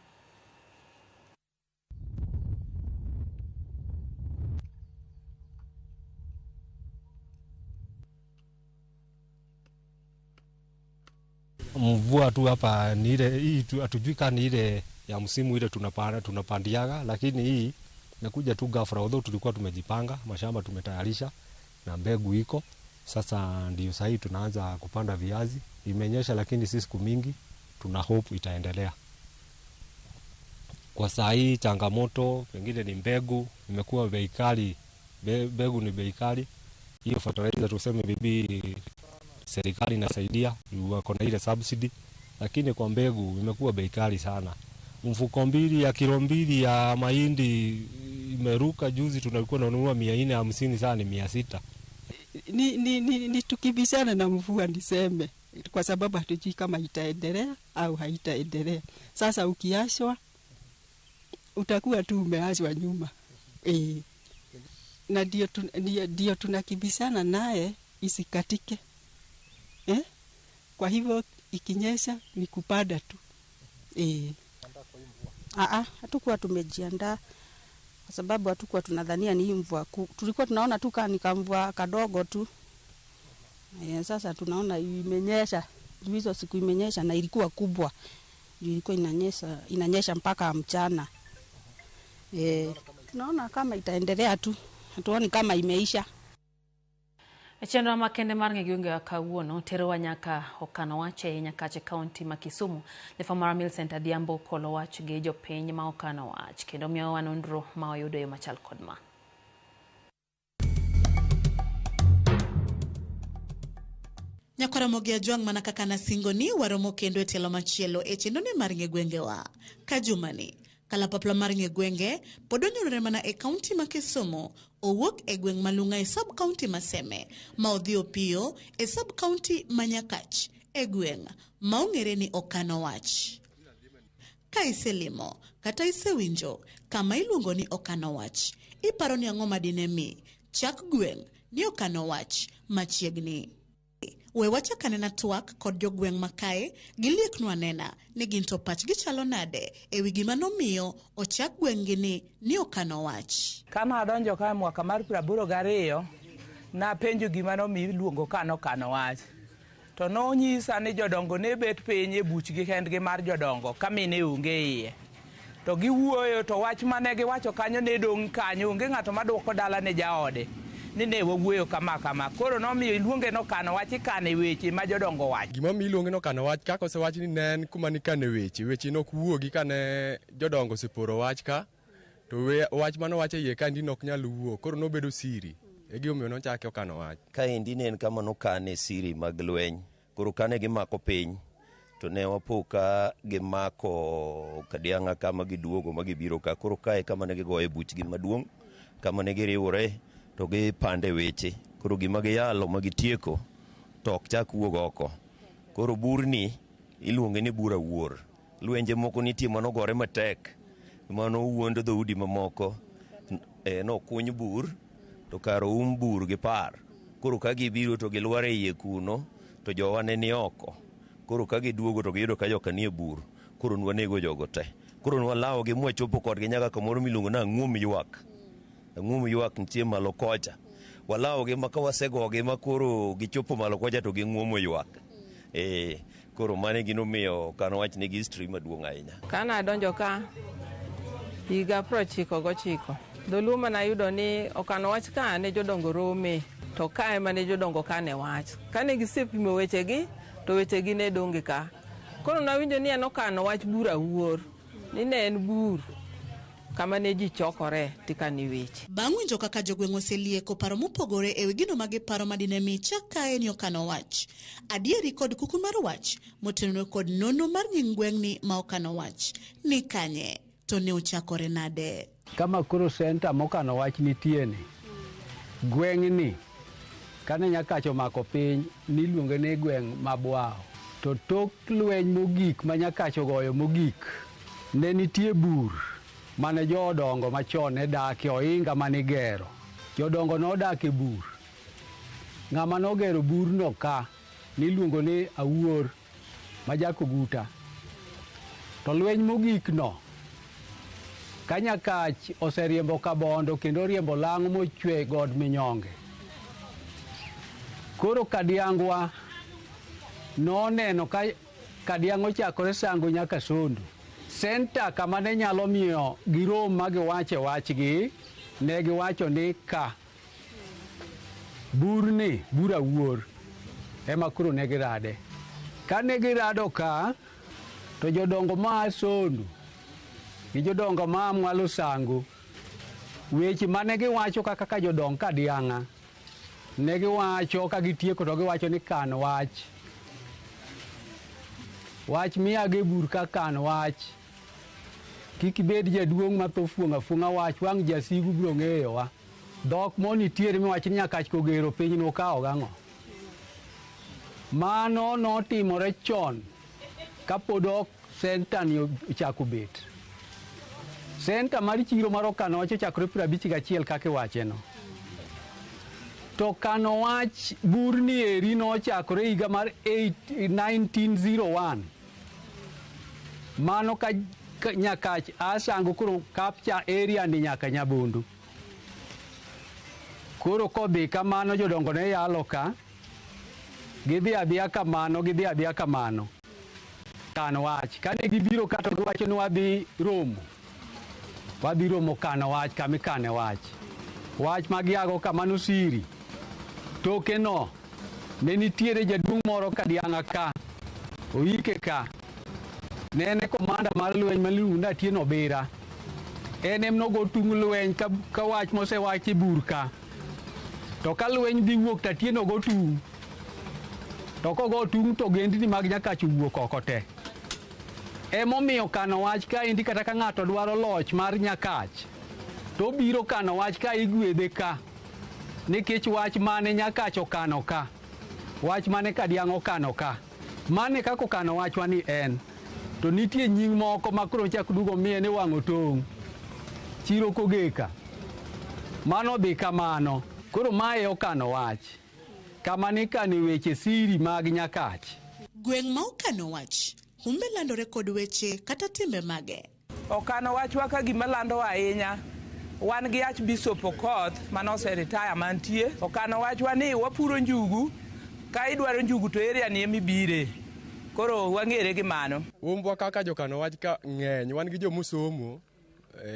Mvua tu hapa ni ile hii, hatujui kama ni ile ya msimu ile tunapandiaga, lakini hii nakuja tu ghafla. Although tulikuwa tumejipanga, mashamba tumetayarisha na mbegu iko. Sasa ndio sasa tunaanza kupanda viazi. Imenyesha lakini si siku mingi, tuna hope itaendelea. Kwa saa hii changamoto pengine ni mbegu, imekuwa bei kali, mbegu ni bei kali. Hiyo fertilizer tuseme bibi serikali inasaidia, wako na ile subsidy, lakini kwa mbegu imekuwa bei kali sana. Mfuko 2 ya kilo 2 ya mahindi imeruka juzi, tunalikuwa tunanunua 450, sasa ni 600. Ni tukibishana na mvua niseme, kwa sababu hatujui kama itaendelea au haitaendelea. Sasa ukiashwa utakuwa tu umeachwa nyuma. Na ndio tunakibishana naye isikatike. Kwa hivyo ikinyesha ni kupanda tu. Aa, hatukuwa tumejiandaa kwa sababu hatukuwa tunadhania ni hii mvua kuu. Tulikuwa tunaona tu ni kamvua kadogo tu. Sasa tunaona imenyesha. Hizo siku imenyesha na ilikuwa kubwa. Ilikuwa inanyesha mpaka mchana. Tunaona kama itaendelea tu. Hatuoni kama imeisha. Chenro makende mar ng'e gwenge kawuono terowa nyaka okano wach e Nyakache kaunti ma Kisumu. Jafwambo Millicent Adhiambo kolo wach gi jopiny ma okano wach kendo miyowa nonro ma oyudo e yo machal kod ma. Nyakwaramogi Ajwang' mana kaka nasingo ni waromo kendo e tielo machielo e chenro mar ng'e gwengewa. Ka jumani, kalapapla mar ng'e gwenge pod onyorore mana e kaunti ma Kisumu, owuok e gweng' Malung'a e sub kaunti ma Seme, ma odhi opiyo e sub kaunti ma Nyakach e gweng' ma ong'ere ni Okano Wach. Ka iselimo kata isewinjo kama iluongo ni Okano Wach, iparo ni ang'o madine mi chak gweng' ni Okano Wach machiegni. We wachak anena twak kod jogweng' makae gilieknwa anena ni gin to pachgi chalo nade ewi gima nomiyo ochak gweng'gi ni Okano Wach. Kama adonjo ka mwaka mar 82, napenjo gima nomiyo iluongo ka Okano Wach. To nonyisa ni jodongo ne bet piny e buchgi kendgi mar jodongo ka mine onge iye. To giwuoyo to wach mane giwacho kanyo ne dong' kanyo, onge ng'ato maduoko dala ne jaode. Ni ne wawuoyo kama kama. Koro nomiyo iluonge no Okano Wach, ikane weche ma jodongo wacho. Gima omiyo iluonge no Okano Wach kaka osewach ni ne en kuma nikane weche. Weche nok wuogi kane jodongo oseporo wach ka, to wach mane owach e iye kaendi nok nyal wuok. Koro nobedo siri. E gimomiyo nochake Okano Wach. Kaendi ne en kama nokane siri mag lweny. Koro kane gimako piny, to ne wapo ka gimako Kadiang'a kama giduogo ma gibiro ka. Koro kae kama ne gigoye buchgi maduong', kama ne giriwore to gipande weche. Koro gima giyalo ma gitieko to ok chak wuog oko. Koro burni iluonge ni bur awuor. Lwenje moko nitie manogore matek, manowuondo dhoudi mamoko. Nokuny bur to kar oum bur gi par. Koro ka gibiro to gilwar e iye kuno, to jowa ne ni oko. Koro ka giduogo to giyudo ka joka nie bur. Koro nwanego jogo te. Koro nwalawogi mwachopo kodgi nyaka kamoro miluongo ni Ang'uom Ywak. Ang'uom Ywak nitie malo kocha. Walawogi ma ka wasegogi ma koro gichopo malo kocha to ging'uomo ywak. Koro mano e gima Okano Wach nigi history maduong' ahinya. Kana adonjo ka higa 99, dholuo manayudo ni Okano Wach ka ne jodongo rome, to ka ema ne jodongo kane wach. Kane gisepimo wechegi, to wechegi ne donge ka. Koro nawinjo ni en Okano Wach bur awuor, ni ne en bur kama ne ji chokore tikane weche. Bang' winjo kaka jogweng' oselieko paro mopogore ewi gino ma giparo madine mi chak kae ni Okano Wach. Adieri kod kuku mar wach motenore kod nonro mar nying gweng'ni ma Okano Wach ni kanye to ne ochakore nade? Kama koro senta mokano wach nitie ni, gweng'ni kane Nyakach omako piny niluonge ni gweng' Mabwao. To tok lweny mogik ma Nyakach ogoyo mogik, ne nitie bur mane jodongo machon ne dakie, ohinga mane igero. Jodongo nodak e bur. Ng'ama nogero burno ka niluongo ni Awuor ma Jakoguta. To lweny mogik no, ka Nyakach oseriembo Kabondo kendo oriembo Lang'o mochwe God Minyonge. Koro Kadiangwa noneno ka Kadiang'o ochakore Sango nyaka Sondu. Senta kama ne nyalo miyo girom ma giwache wachgi, ne giwacho ni ka burni, bur awuor, ema koro ne girade. Kane girado ka, to jodongo maa Sondu gi jodongo maa mwalo Sango, weche mane giwacho kaka ka jodong Kadiang'a, ne giwacho ka gitieko to giwacho ni kan wach. Wach miyago e bur ka kan wach. Kik ibed jaduong' ma tho fuong'o afuong'a wach, wang' jasigu biro ng'eyowa. Dhok mo nitiere miwacho ni Nyakach kogero piny nokawo gang'o. Mano notimore chon kapod ok senta ni ochako bet. Senta mar chiro mar Okano Wach ochakore 51 kaka iwacheno. To Kano Wach burni eri nochakore higa mar 1901. Mano ka Nyakach asango koro capture area ni nyaka Nyabundu. Koro kodhi kamano jodongo ne yalo ka, gidhi adhiya kamano, gidhi adhiya kamano. Kano wach. Kane gibiro ka to giwacho ni wadhi romo. Wadhi romo kano wach kama ikane wach. Wach ma giago kamano siri. Toke no ne nitiere jaduong' moro Kadiang'a ka, oike ka. Ne en e komanda mar lweny miluongo ni Atieno Obira. En em nogo tung' lweny ka wach mosewach e bur ka. To ka lweny dhi wuok to Atieno go tung'. To kogo tung' to ogendni mag Nyakach owuok oko te. Emomiyo kano wach kaendi kata ka ng'ato dwaro loch mar Nyakach, to obiro kano wach ka igwedhe ka. Nikech wach mane Nyakach okano ka, wach mane Kadiang' okano ka, mane kaka okano wachwa ni en. To nitie nying moko ma koro chak duogo miye ni wang'o tong', chiro kogeka. Mano dhi kamano. Koro mae okano wach. Kama nikane weche siri mag Nyakach. Gweng' ma okano wach, humbe landore kod weche kata timbe mage. Okano wachwa ka gima lando ahinya. Wan gi Archbishop Okoth mane oseretire mantie. Okano wachwa ni wapuro njugu, ka idwaro njugu to area ni emibire. Koro wang'ere gi mano. Umbwa kaka jokano wach ka ng'eny, wan gi jomosomo,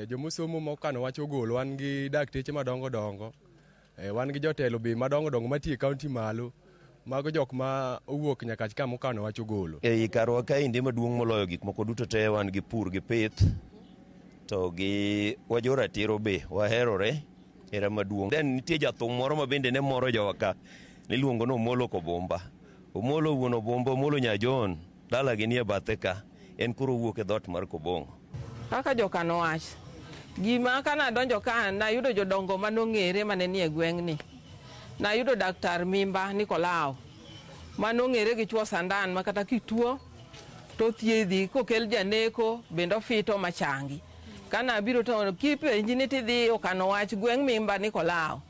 jomosomo mokano wach ogolo, wan gi dakteche madongo dongo, wan gi jotelo be madongo dongo matiyo e kaunti malo. Mago jok ma owuok Nyakach ka mokano wach ogolo. Ei karwa kaendi maduong' moloyo gik moko duto te wan gi pur gi pith to gi wajoratiro be waherore hera maduong'. Then nitie jathum moro ma bende ne moro jowa ka niluongo ni Omolo Kobomba. Omolo wuon Obomba, Omolo nya John, dalagi nie bathe ka. En koro owuok e dhoot mar Kobong'o. Kaka jokano wach, gima kana donjo ka nayudo jodongo manong'ere mane nie gweng'ni. Nayudo Daktar Mimba Nikolao manong'ere gi chuo sandan ma kata kituo to thiedhi, kokel janeko bende ofito machangi. Kana abiro to kipenji ni tidhi okano wach gweng' Mimba Nikolao,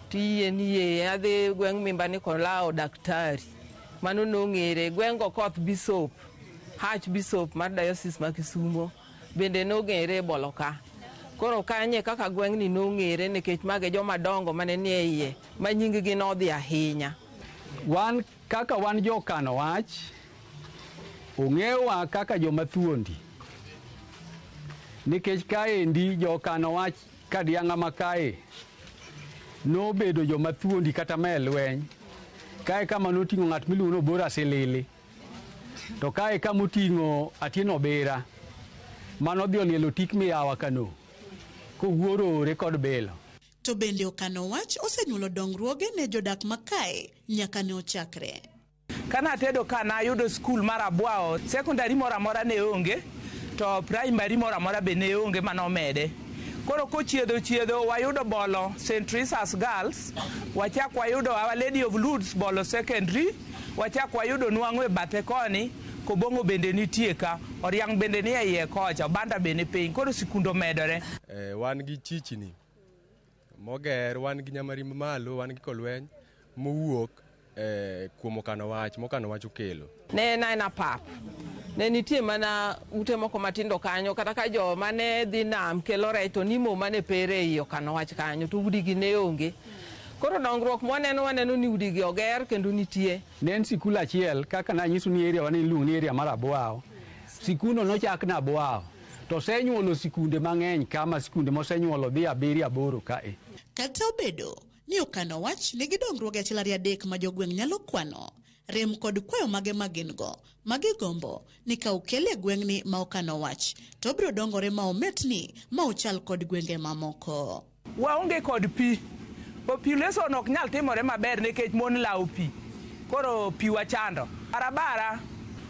tiyie ni yie adhi gweng' Mimba Nikolao daktari. Mano nong'ere. Gweng' Okoth Bishop, Archbishop mar Diocese ma Kisumo bende nong'ere e Bolo ka. Koro kanye kaka gweng'ni nong'ere nikech mage joma dongo mane nie iye ma nying gi nodhi ahinya. Wan kaka wan jokano wach, ong'ewa kaka joma thuondi. Nikech kaendi jokano wach Kadiang'a ma kae nobedo joma thuondi kata ma e lweny. Kae kama noting'o ng'at miluongo ni Obora Silili. To kae kama oting'o Atieno Obira manodhi olielo tik miyawa kano kowuorore kod bilo. To bende okano wach osenyuolo dongruoge ne jodak ma kae nyaka ne ochakre. Kana atedo ka nayudo skul mar Abwao, sekondari moro amora ne onge, to primary moro amora be ne onge manomede. Koro kochiedho chiedho wayudo Bolo St. Teresa's Girls, wachak wayudo Our Lady of Lourdes Bolo Secondary, wachak wayudo Nwang'o e bathe koni, Kobong'o bende nitie ka, Oriang' bende ni e iye kocha, Obanda be ni piny. Koro sikunde omedore. Wan gi chichni moger, wan gi Nyamarimbo malo, wan gi Kolweny mowuok kuom okano wach, mokano wach okelo. Ne en aena pap. Ne nitie mana ute moko matindo kanyo, kata ka joma ne dhi nam kelo rech to nimo mane pere ei okano wach kanyo, to udigi ne onge. Koro dongruok mwaneno, waneno ni udigi oger kendo nitie. Ne en sikul achiel, kaka nanyisu ni area wa ni iluongo ni area mar Abwao. Sikundo nochak na Abwao, to osenyuolo sikunde mang'eny kama sikunde mosenyuolo dhi 7 8 kae. Kata obedo ni okano wach nigi dongruoge achiel ariyo adek ma jogweng' nyalo kwano, rem kod kwayo mage ma gin go ma gigombo ni ka okel e gweng'ni ma okano wach to obiro dongore ma ometni ma ochal kod gwenge mamoko. Waonge kod pi. Population ok nyal timore maber nikech mon lawo pi. Koro pi wachando. Barabara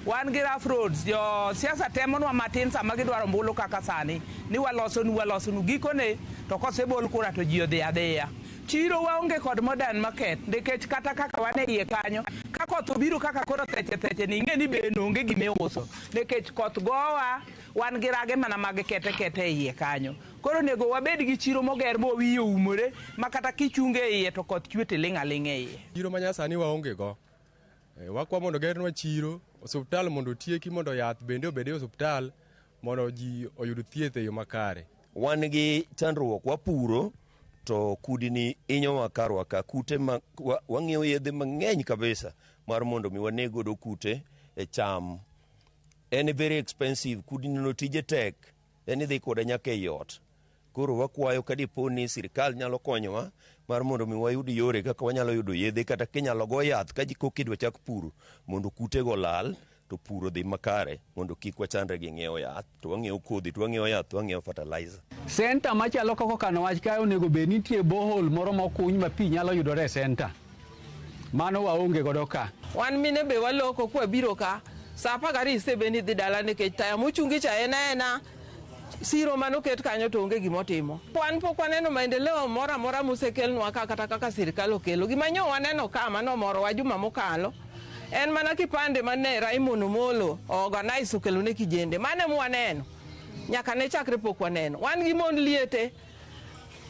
wan gi rough roads. Jo siasa temonwa matin sama gidwaro ombulu kaka sani ni walosonu walosonu, gikone to kosebol kura to ji odhi adhiya. Chiro waonge kod modern market nikech kata kaka wan e iye kanyo ka koth obiro kaka koro theche theche ni ing'e ni be onge gima iuso nikech koth gowa, wan gi rage mana mag kete kete e iye kanyo. Koro onego wabed gi chiro moger ma wiye oumore ma kata kichunge e iye to koth chwe tiling' aling'a e iye. Chiro ma nyasani waonge go. Wakwa mondo gernwa chiro, osuptal mondo otieki mondo yath bende obed e osuptal mondo ji oyud thieth e yo makare. Wan gi chandruok, wapuro to kudni hinyowa karwa ka, kute ma wang'iewo yedhe mang'eny kabisa mar mondo mi waneg godo kute e cham. En very expensive, kudni no tije tek, en idhi kode nyaka ei ot. Koro wakwayo ka dipo ni sirkal nyalo konyowa mar mondo mi wayud yore kaka wanyalo yudo yedhe, kata kinyalo go yath ka koka idwa chak pur mondo kutego lal, to pur odhi makare mondo kik wachandre gi ng'iewo yath, to wang'iewo kodhi, to wang'iewo yath, to wang'iewo fertilizer. Senta machalo kaka okano wach kae onego bed nitie borehole moro mokuny ma pi nyalo yudore e senta. Mano waonge godo ka. Wan mine be waloko kwabiro ka sa 12 isebe ni dhi dala nikech taya mochungi cha en aena siro manoket kanyo to onge gimotimo. Wan pok waneno maendeleo moro amora mosekelnwa ka kata kaka sirikal okelo. Gima nyo waneno ka manomorowa juma mokalo en mana kipande mane Raymond Omolo organize okelo ne kijende. Mano ema waneno. Nyaka ne chakre pok waneno. Wan gi mond liete,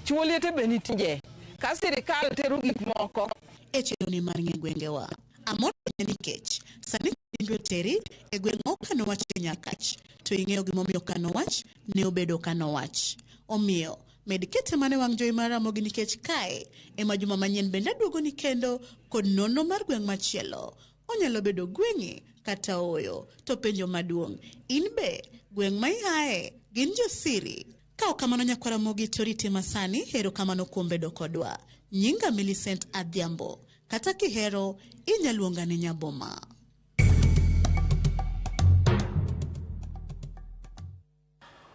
chuo liete be nitie. Ka sirikal tero gik moko. E chenro mar ng'e gwengewa. Amor nikech sani kendo teri e gweng' ma okano wach e Nyakach, to ing'eyo gimomiyo okano wach ne obedo okano wach. Omiyo med kete mana e wang' jowi mar Ramogi nikech kae ema juma manyien bende aduogoni kendo kod nonro mar gweng' machielo. Onyalo bedo gweng'i kata ooyo. To penjo maduong', in be gweng' ma iaye gin josiri? Ka ok kamano nyakwar Ramogi to rite masani, erokamano kuom bedo kodwa. Nyinga Millicent Adhiambo. Kata kihero, inyalo luonga ni Nyaboma.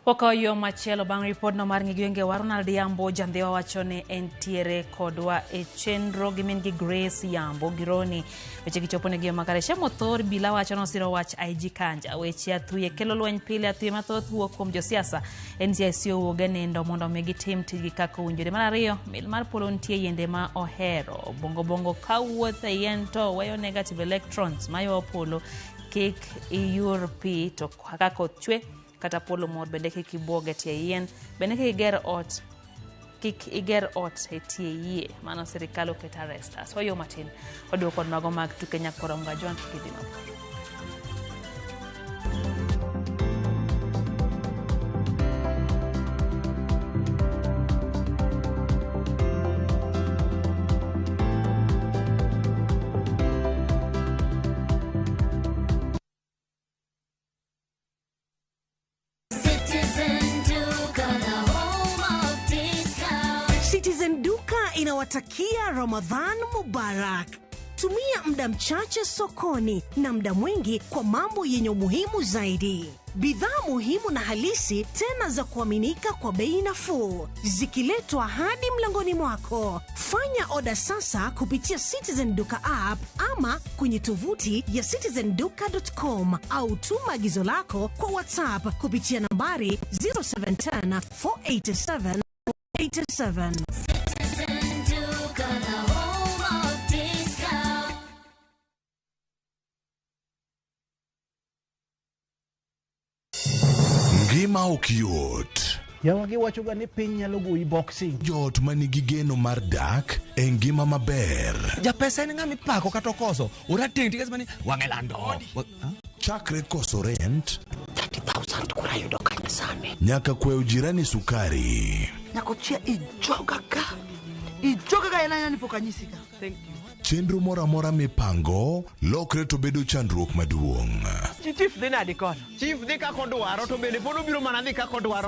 Wakawo yo machielo bang' ripodno mar ng'i gwengewa. Ronald Yambo Jandhiwa wacho ni entiere kodwa e chenro gi min gi Grace Yambo Gironi. Weche gi chopo negi makare. Shemo Thor Bila wacho nosiro wach IG Kanja. Weche athuye kelo lweny pile, athuye mathoth wuok kuom josiasa. NCIC owuog e nindo mondo mi gitim tijgi kaka owinjore. Mar ariyo, mil mar polo nitie yiende ma ohero. Bongo bongo ka wuoth e yien to weyo negative electrons maywayo polo. Kik iyur pi to kaka koth chwe kata polo mor bende kik ibuog e tie yien, bende kik iger ot, kik iger ot e tie yie. Mano sirikal oketo arrest. Asoyo matin waduoko kod mago mag tuke nyakoro mga John kik idhi mabor. Citizen Duka, the home of discount. Citizen Duka inawatakia Ramadhan Mubarak. Tumia muda mchache sokoni na muda mwingi kwa mambo yenye umuhimu zaidi. Bidhaa muhimu na halisi tena za kuaminika kwa bei nafuu, zikiletwa hadi mlangoni mwako. Fanya oda sasa kupitia Citizen Duka app ama kwenye tovuti ya citizenduka.com au tuma agizo lako kwa WhatsApp kupitia nambari 0710 487 87. Citizen Duka, the home of discount. Ngima ok yot. Yawa giwachoga ni piny nyalo goyi boxing. Joot ma nigi geno mar dak e ngima maber. Japesa en ng'ama ipako kata okoso. Orateng' tikes mani wang'e lando. Chakre koso rent 30,000 kura yudo kanye sani? nyaka kwayo jirani sukari. Nyakochia ijoga ka. Ijoga ka en aena ni pok anyisi ka. Thank you. Chenro moro amora mipango lokre to bedo chandruok maduong'. Chief dhi nadi kono? Chief dhi kaka odwaro to bende pod obiro mana dhi kaka odwaro.